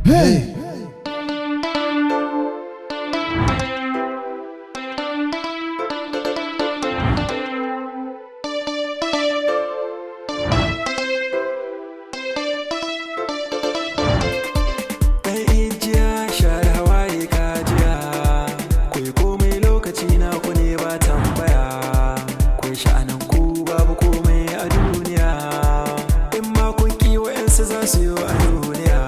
Hey! Ɗan ijiya, share hawaye kajiya. Kwai komai lokaci na ku ne, ba tambaya. Kwai sha'anin ku, babu komai a duniya. In ma kun ƙi, wa'yansu za su yi a duniya.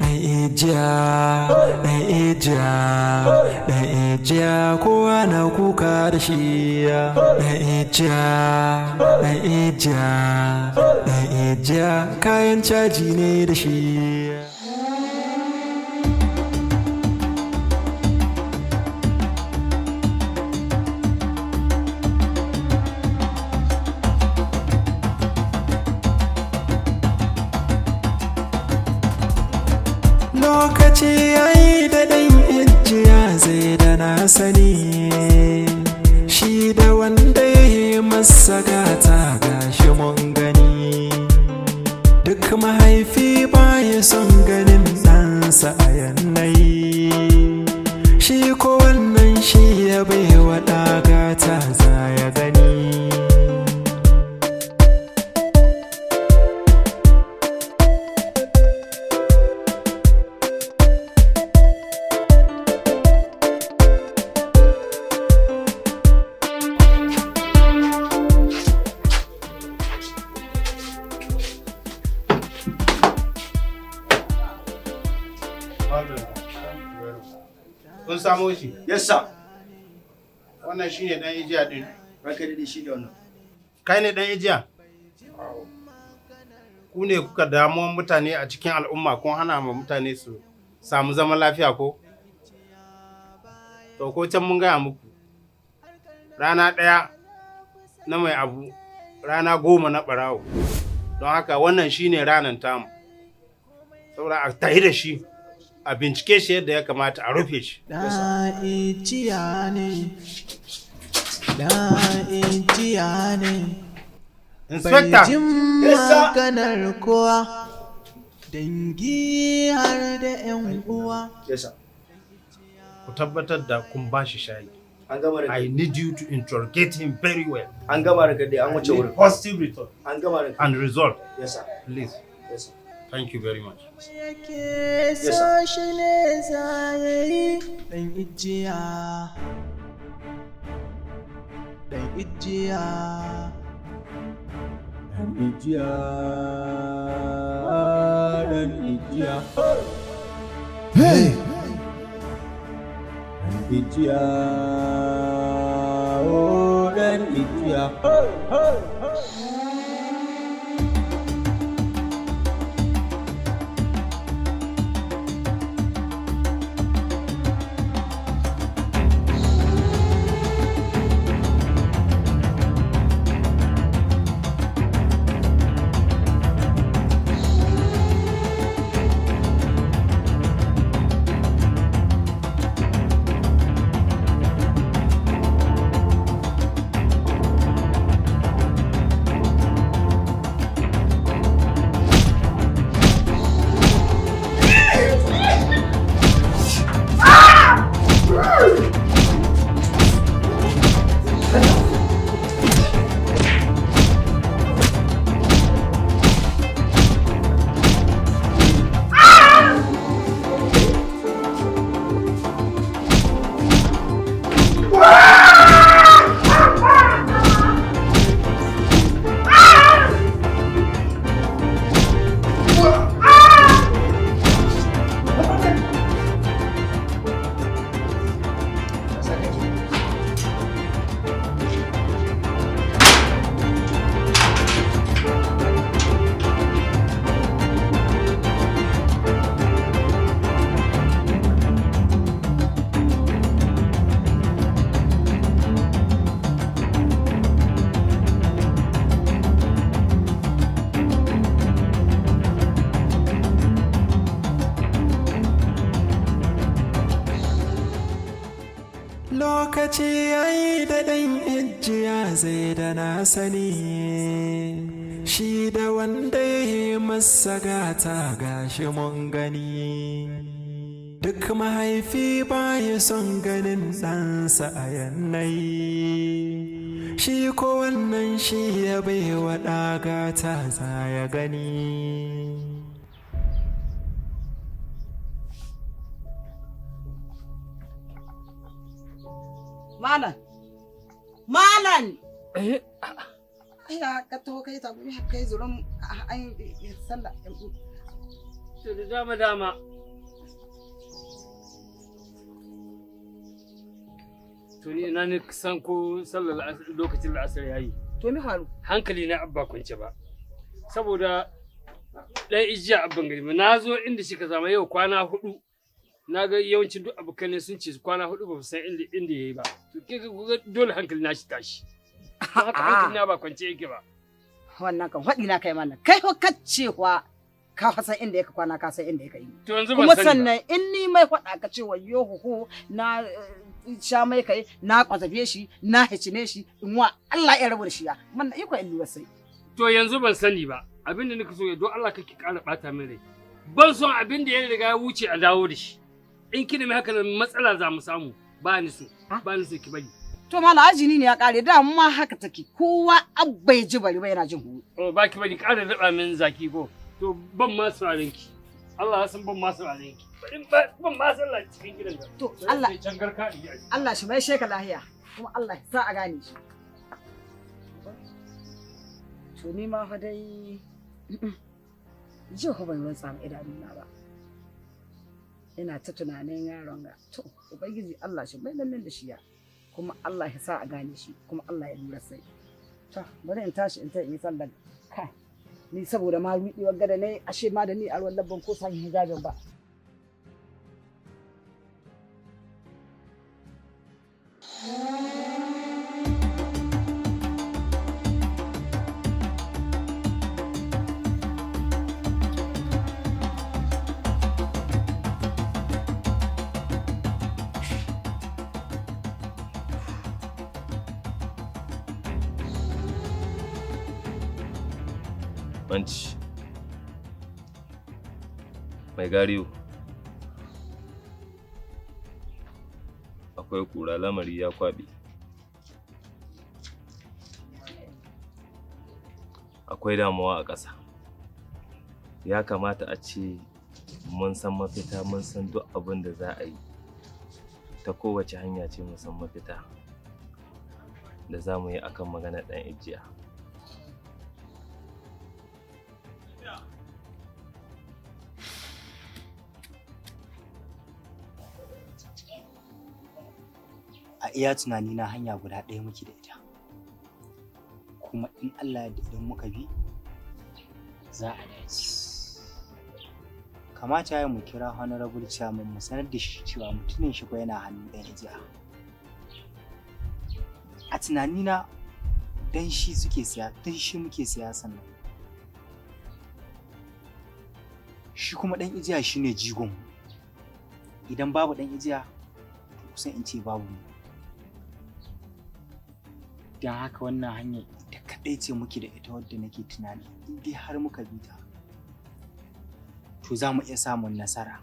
Ɗan ijiya, ɗan ijiya, ɗan ijiya, kowa na kuka da shi. Ɗan ijiya, ɗan ijiya, ɗan ijiya, kayan caji ne da shi. Lokaci yayi da ɗan ijiya zai da na sani. Shi da wanda ya yi masa gata, gashi mun gani. Duk mahaifi baya son ganin ɗansa a yanayi. Shi ko wannan shi ya bai wa gata, za ya gani. Kun samo shi? Yes, sir. Wannan shine dan ijiya din? Ranka daɗe, shi ne wannan. Kai ne dan ijiya? Ku ne kuka damuwan mutane a cikin al'umma, kun hana ma mutane su samu zaman lafiya ko? To, ko can mun gaya muku. Rana ɗaya na mai abu, rana 10 na ɓarawo. Don haka wannan shine ranar tamu. Saboda a tahi da shi, a bincike shi yadda ya kamata, a rufe shi. Ɗan ijiya ne, ɗan ijiya ne. Bai Inspector! jin Yes, sir. maganar kowa, dangi har da 'yan uwa. Yes, sir. Ku tabbatar da kun ba shi shayi. An gama ranka. I need you to interrogate him very well. An gama, ranka dai, an wuce wurin. Positive result An gama, ranka. and result, Yes, sir. please. Yes, sir. Thank you very much. Yake sir. so shi ne za ya yi. Ɗan ijiya, ɗan ijiya. Ɗan ijiya, ɗan ijiya. Hey! Ɗan ijiya, oh, ɗan ijiya. yayi da ɗan ijiya zai da na sani, shi da wanda ya yi masa gata gashi mun gani. Duk mahaifi baya son ganin ɗansa a yanayi, shi ko wannan shi ya bai wa ɗagata za ya gani. Malam. Malam. Eh. Ya ka taho kai ta gumi kai zurum an sallah. To da dama dama. To ni ina ne san ko sallar lokacin la'asar yayi. To mi faru? Hankali na abba kwance ba. Saboda ɗan ijiya abban gari na zo inda shi ka zama yau kwana 4. Na ga yawancin duk abokan ne sun ce kwana 4 ba su san inda yayi ba. To ke ga dole hankali na shi tashi. Haka hankali na ba kwance yake ba. Wannan kan faɗi na kai mana. Kai ho kacewa ka san inda yake kwana, ka san inda yake yi. To yanzu ban Kuma sani ba. sannan in ni mai faɗa ka ce wayo ho na sha mai kai na kwazabe shi na hicine shi in wa Allah ya rabu da shi ya. Wannan iko in lura sai. To yanzu ban sani ba. Abin da nake so ya don Allah kake ƙara ɓata min rai. Ban son abin da ya riga ya wuce a dawo da shi. In kina mai haka nan matsala za mu samu. Ba ni so. Ba ni so ki bari. To mala ajini ne ya kare da ma haka take kowa abba ya ji bari ba yana jin hu. Oh ba ki bari ƙara daɓa min zaki ko. To ban ma sauraren ki. Allah ya san ban ma sauraren ki. Ban ma sallah cikin gidan ga. To Allah can garka in yi. Allah shi mai sheka lahiya kuma Allah ya sa a gane shi. To ni ma fa dai jiya fa ban rantsa ma idanuna ba. Ina ta tunanin yaron ga. To Ubangiji Allah shi mai nan da shi ya. Kuma Allah ya sa a gane shi kuma Allah ya lura sai. To bari in tashi in ta in yi sallar. Kai ni saboda ma ruɗewar gada ne ashe ma da ni a ruwan labban ko san hijabin ba. Manci. Mai gariyo. Akwai kura lamari ya kwaɓe. Akwai damuwa a ƙasa. Ya kamata a ce mun san mafita, mun san duk abin da za a yi. Ta kowace hanya ce mun san mafita da za mu yi akan maganar ɗan ijiya. A iya tunani na hanya guda ɗaya muke da ita, kuma in Allah ya idan muka bi za a dace. Kamata ya mu kira honorable chairman mu sanar da shi cewa mutumin shi ko yana hannun ɗan ijiya. A tunanina dan shi suke siya, dan shi muke siyasan nan. Shi kuma ɗan ijiya shine jigon mu. Idan babu ɗan ijiya to kusan in ce babu mu. Don haka wannan hanyar ita kaɗai ce muke da ita wadda nake tunani in dai har muka bi ta to za mu iya samun nasara.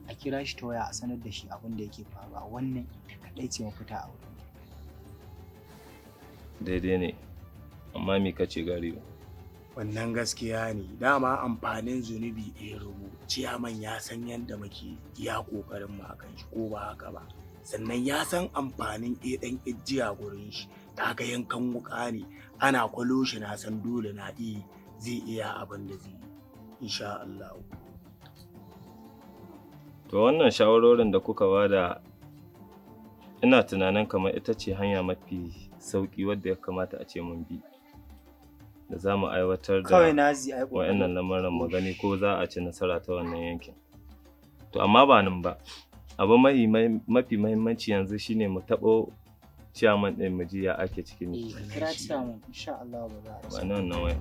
A kira shi ta waya a sanar da shi abin da yake faruwa. Wannan ita kaɗai ce mafita a wurin. Daidai ne, amma me kace gariyo? Wannan gaskiya ne, dama amfanin zunubi ɗaya rubu. Ciyaman ya san yadda muke iya ƙoƙarin mu akan shi ko ba haka ba. Sannan ya san amfanin ɗan ijiya gurin shi, ta ga yankan wuƙa ne, ana kwalo shi na san dole na iya zai iya abin da zai yi, insha Allah. To wannan shawarorin da kuka bada ina tunanin kamar ita ce hanya mafi sauƙi wadda ya kamata a ce mun bi. Da za mu aiwatar da Kawai nazi ai ƙoƙari. wa'annan lamarin mu gani ko za a ci nasara ta wannan yankin. To amma ba nan ba. Abu mafi mahimmanci yanzu shine mu taɓo ciyaman ɗin mu ji ya ake ciki ne. Kira ciyaman insha Allah ba za a rasa. Ba nan nan waya.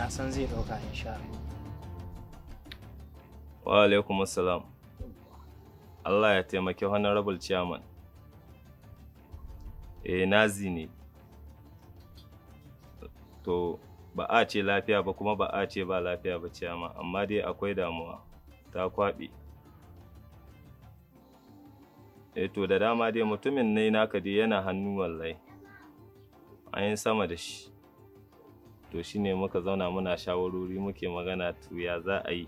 Na san zai ɗauka insha Allah. Wa alaikum assalam. Allah ya taimaki Honorable Chairman. Eh, Nazi ne. To, ba a ce lafiya ba kuma ba a ce ba lafiya ba, Chairman, amma dai akwai damuwa ta kwaɓe. Eh, to da dama dai mutumin ne naka dai yana hannu wallahi. An yi sama da shi. To shine muka zauna muna shawarori, muke magana, to ya za a yi?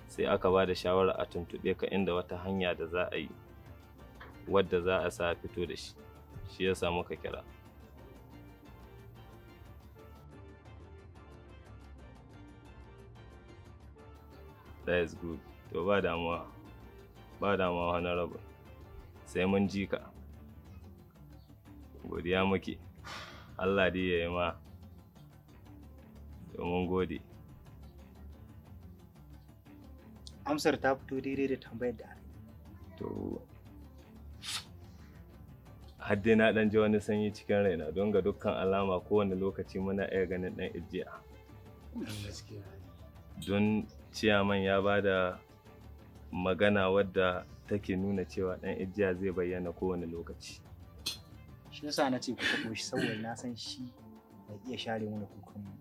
Sai aka ba da shawara a tuntuɓe ka inda wata hanya da za a yi wadda za a sa a fito da shi. Shi yasa muka kira. That is good. To ba damuwa, ba damuwa, Honorable. Sai mun ji ka. Godiya muke. Allah dai ya yi ma. To mun gode. Amsar ta fito daidai da tambayar da aka yi. To har dai na ɗan ji wani sanyi cikin raina, don ga dukkan alama kowane lokaci muna iya ganin ɗan ijiya. Gaskiya. Don ciyaman ya ba da magana wadda take nuna cewa ɗan ijiya zai bayyana kowane lokaci. Shi yasa na ce ku taɓo shi, saboda na san shi mai iya share mana kukan mu.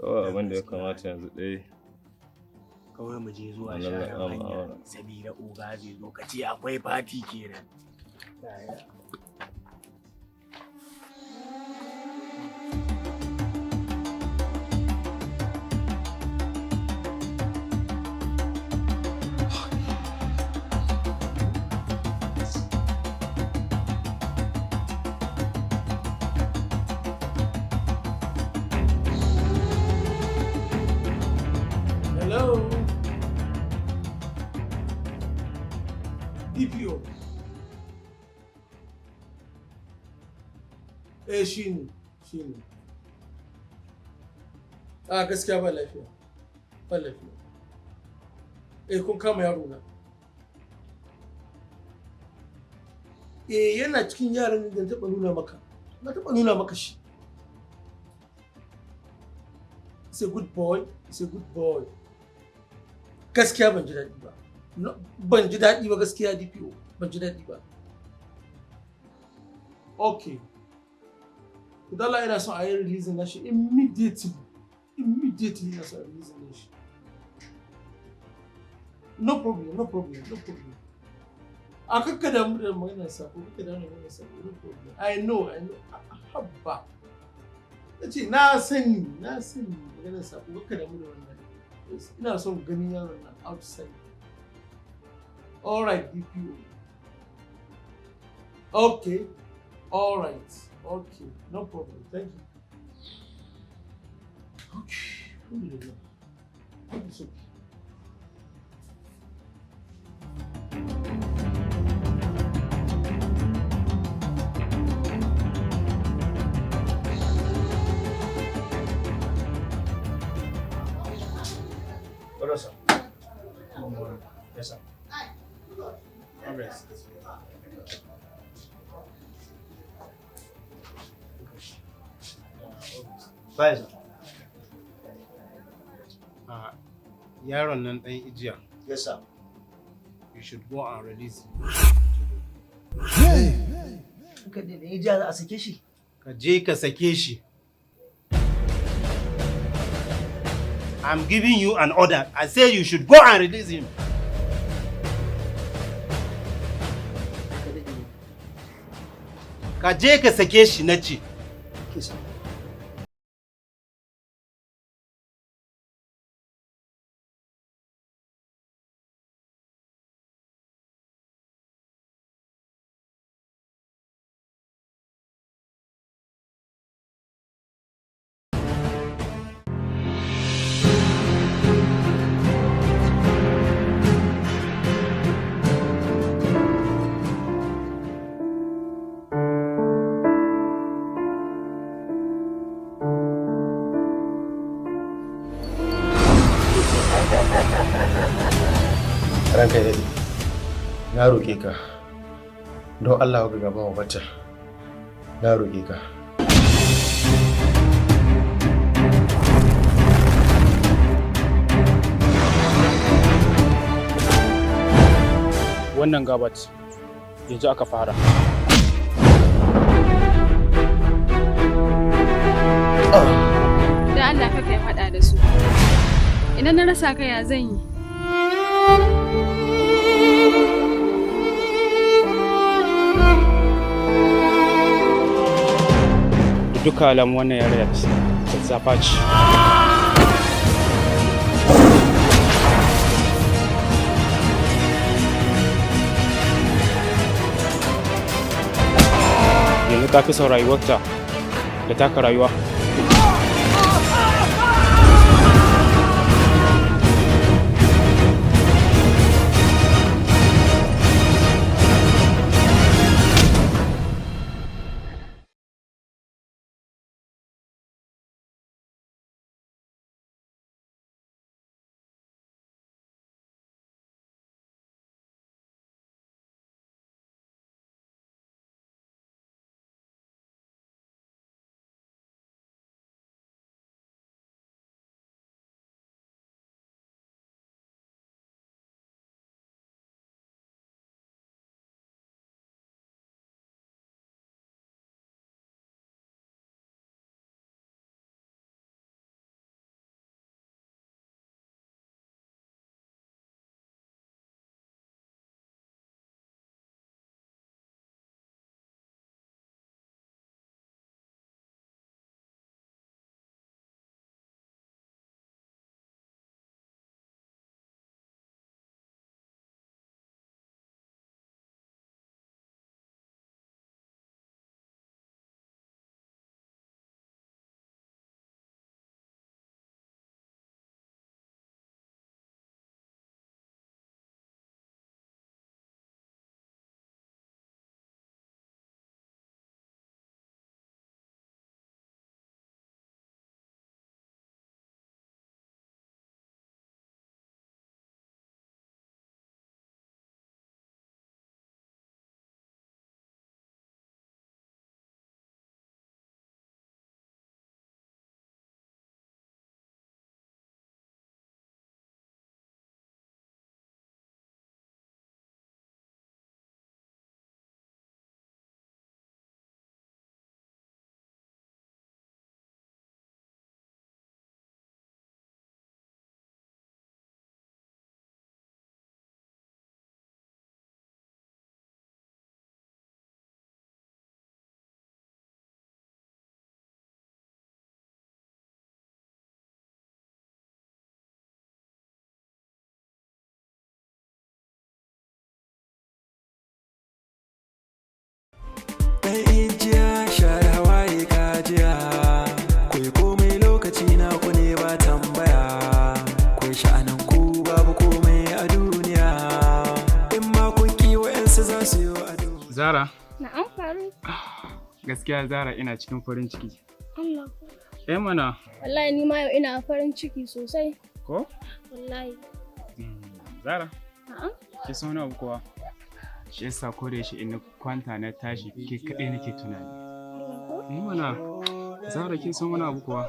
Kawai abin da ya kamata yanzu ɗaya Kawai mu je zuwa Allah sharan ya hanya aura. Sabida oga zai zo, ka ce akwai fati kenan. Hello. DPO. Eh, shi ne, shi ne. A gaskiya ba lafiya. Ba lafiya. Eh, kun kama yaro na. Eh, yana cikin yaran da na taɓa nuna maka. Na taɓa nuna maka shi. He's a good boy. He's a good boy. Gaskiya ban ji daɗi ba. Ban ji daɗi ba gaskiya, DPO. Ban ji daɗi ba. Okay. Dala, ina son a yi releasing nashi immediately. Immediately ina son a yi releasing nashi. No problem, no problem, no problem. A kakka damu da maganar sako, kakka damu da maganar sako, no problem. I know, I know. Habba. Na ce na sani, na sani maganar sako, kakka damu da wannan. Yes, ina son ganin yaron nan outside. All right, DPO. Okay. All right. Okay. No problem. Thank you. Okay. Alhamdulillah. It's okay. Hello, sir. Yes, sir. Progress. Bye, sir. Yaron nan ɗan ijiya. Yes, sir. You should go and release him. Ka da ijiya za a sake shi? Ka je ka sake shi. I'm giving you an order. I say you should go and release him. Ka je ka sake shi na ce. Okay, sir. Ranka ya daɗe, na roƙe ka, don Allah ka gaba wa bata, na roƙe ka. Wannan gabat yanzu aka fara. Da Allah ka kai faɗa da su. Idan na rasa ka ya zan yi? Da duka alamu wannan yarinya zazzafa ce. Yanzu ta fi son rayuwarta da taka rayuwa. Ɗan ijiya share hawaye kajiya, kwai komai lokaci na ku ne ba tambaya, kwai sha'anin ku babu komai a duniya, in ma kun ki wa'yansu za su yi ado. Zara, Na'am Faruk. gaskiya Zara ina cikin farin ciki. Allah. Eh mana, Wallahi ni ma yau ina farin ciki sosai. ko? Wallahi. Zara, Na'am. ki san wani abu kuwa? Shi yasa ko da yaushe in na kwanta na tashi ke kaɗai nake tunani. Eh mana, Zara kin san wani abu kuwa?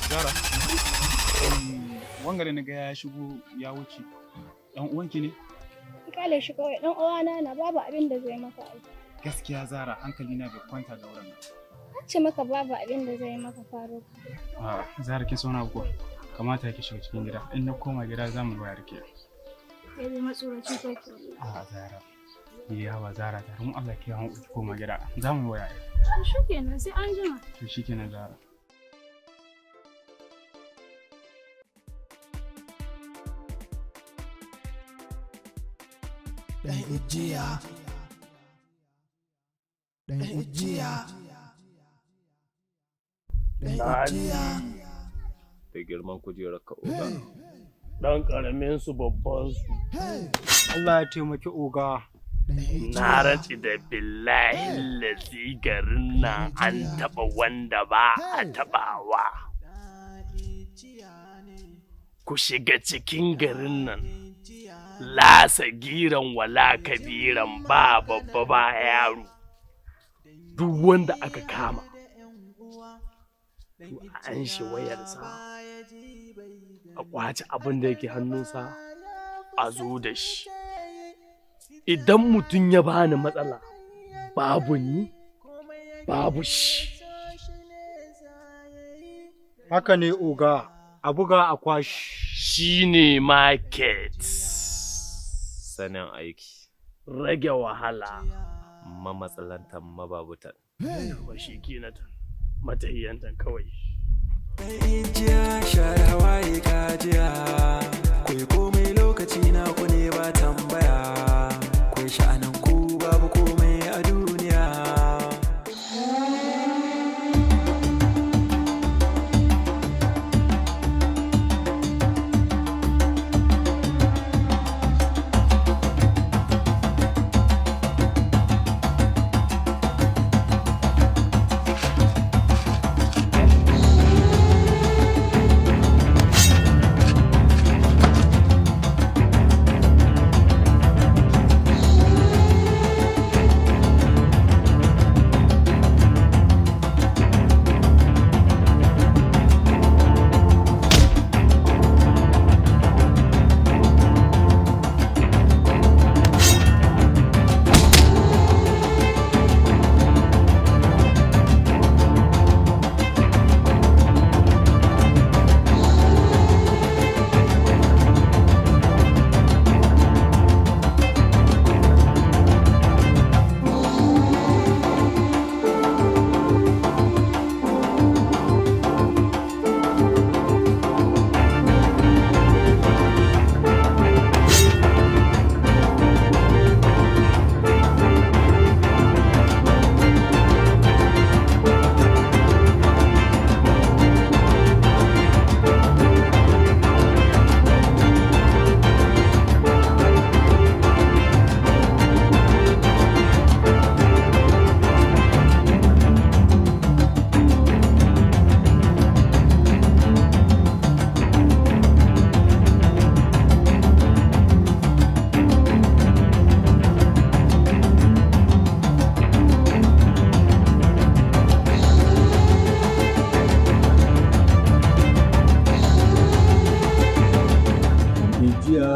Zara, wanga da na ga ya shigo ya wuce, ɗan uwanki ne? Kale shi kawai dan uwana na babu abin da zai maka ai. Gaskiya Zara hankali na bai kwanta da wurin nan. Na ce maka babu abin da zai maka Faruk. Ah, Zara kin san wani abu kuwa? Kamata ki shiga cikin gida. In na koma gida za mu wayar ke. Kai dai matsoraci kake. Ah, Zara. Ya hawa Zara, don Allah ki hankali ki koma gida. Za mu waya. To shikenan sai an jima. To shikenan Zara. Ɗan ijiya, ɗan ijiya, ɗan ijiya. Da girman kujerar ka oga. Dan ƙaramin su babban su. Allah ya taimaki oga. Na rantsi da billahi lazi garin nan an taɓa wanda ba a taɓawa. Ku shiga cikin garin nan. Lasa giran wala kabiran ba babba ba yaro. Duk wanda aka kama, to a an shi wayarsa, a kwace abin da yake hannunsa, a zo da shi. Idan mutum ya bani matsala, babu ni, babu shi. Haka ne oga, a buga a kwashi. Shi ne market. Sanin aiki. Rage wahala. Mamatsalantan mababutan. Wa shi kinatan, matahiyantan kawai. Ijiya share hawaye kajiya, kwai komai lokaci na ku ne ba tambaya, kwai sha'anin ku babu komai a duniya. Ijiya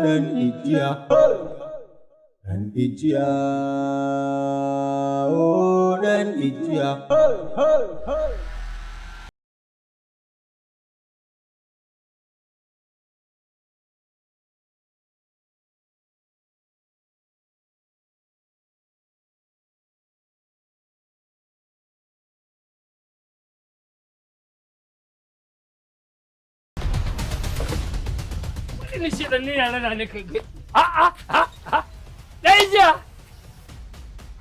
ɗan ijiya. Ɗan ijiya, oh ɗan ijiya. Wani shi ɗan yara na ne ka ga. A a a a. Ɗan jiya.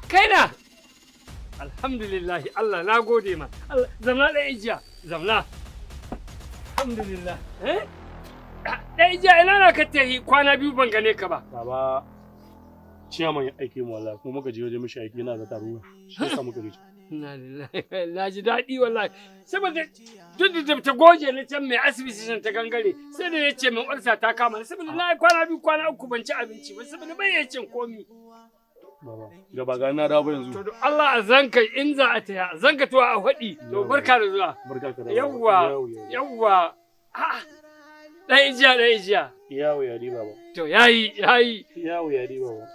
Kai na. Alhamdulillah Allah na gode ma. Allah zamna ɗan ijiya zamna. Alhamdulillah. Eh? Ɗan ijiya ina na ka tahi kwana biyu ban gane ka ba. Baba, ciyaman ya aike mu wallahi kuma muka je wajen mishi aiki yana da taro shi yasa muka je. Inna lillahi na ji daɗi wallahi saboda duk da ta goje na can mai asibiti can ta gangare sai da ya ce min ulsa ta kama ni saboda na yi kwana biyu kwana uku ban ci abinci ba saboda ban iya cin komi. Baba, gaba ga na dawo ba yanzu. To Allah a zanka in za a taya a zanka tuwa a faɗi to barka da zuwa. Barka ka da Yawwa yawwa a'a ɗan ijiya ɗan ijiya. Yawo ya di baba. To yayi yayi. Yawo ya di baba.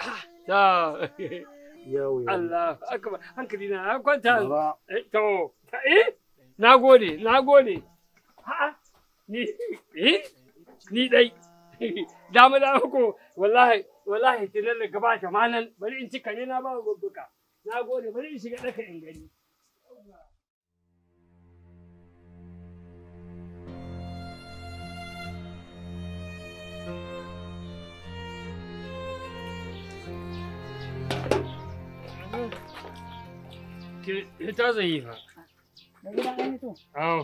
Ta Yawo ya. Allah akbar hankali na ya kwanta. To eh nagode nagode. A'a ni eh ni dai dama dama ko wallahi wallahi tinan da gabata ma nan bari in ci kare na ba gobbuka. Nagode bari in shiga daka in gani. Ke ta zai yi fa. Da gida an hito. Awo.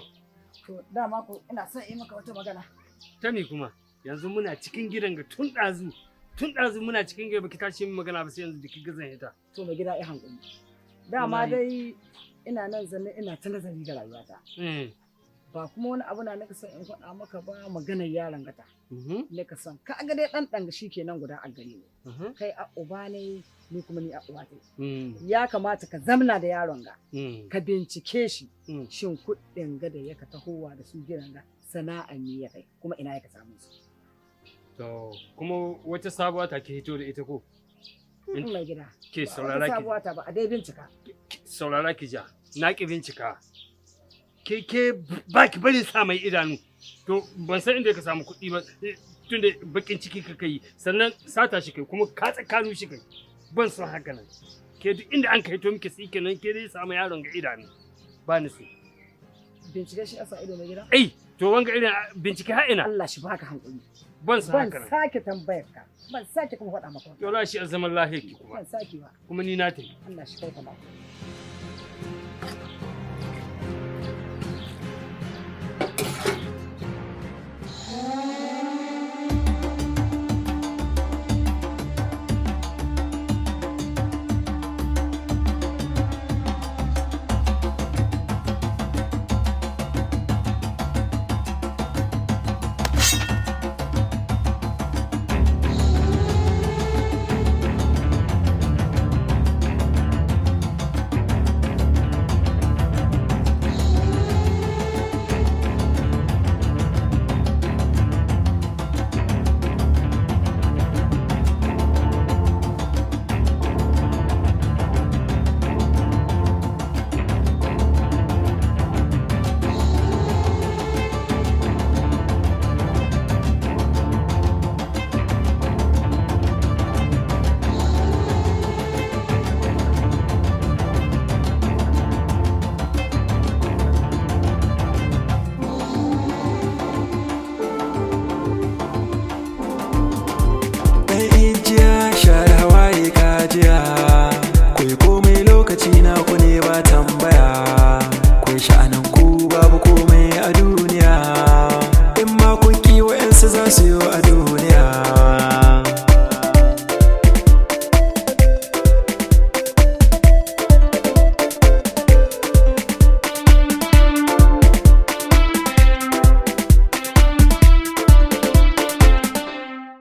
To dama ko ina son yi maka wata magana. Ta me kuma? Yanzu muna cikin gidan ga tun ɗazu. Tun ɗazu muna cikin gaba ki tashi min magana ba, sai yanzu da ki gazan ita. To mai gida, ya hankali. Dama dai ina nan zanne ina ta nazari ga rayuwata. Ba kuma wani abu na naka son in faɗa maka ba, maganar yaron gata. Naka son ka ga dai ɗan ɗan shi kenan guda a gare ni. Kai a uba ne, ni kuma ni a uwa tai. Ya kamata ka zamna da yaron ga. Ka bincike shi. Shin kuɗin ga da yaka tahowa da su gidan ga, sana'an ne ya kai, kuma ina ya ka samu su? To kuma wata sabuwa ta ke hito da ita ko? Mai gida. Ke Ba saurara wata ki. sabuwa ta ba, a dai bincika. Saurara ki ja, na ki bincika. Ke ba ki bari sa mai idanu. To ban san inda ka samu kuɗi ba, tunda bakin ciki ka kai, sannan sata shi kai, kuma ka tsakanu shi kai. Ban son haka nan. Ke duk inda an kai to miki sai kenan ke dai samu yaron ga idanu. Ba ni so. Bincike shi a sa ido, mai gida. Ai, to wanga irin bincike har ina. Allah shi baka hankali. Ban son Ban haka nan. sake tambayar ka. Ban sake kuma faɗa maka. To la shi zaman lahiyar ki kuma. Ban sake ba. Kuma ni na tafi. Allah shi kai ka lafiya.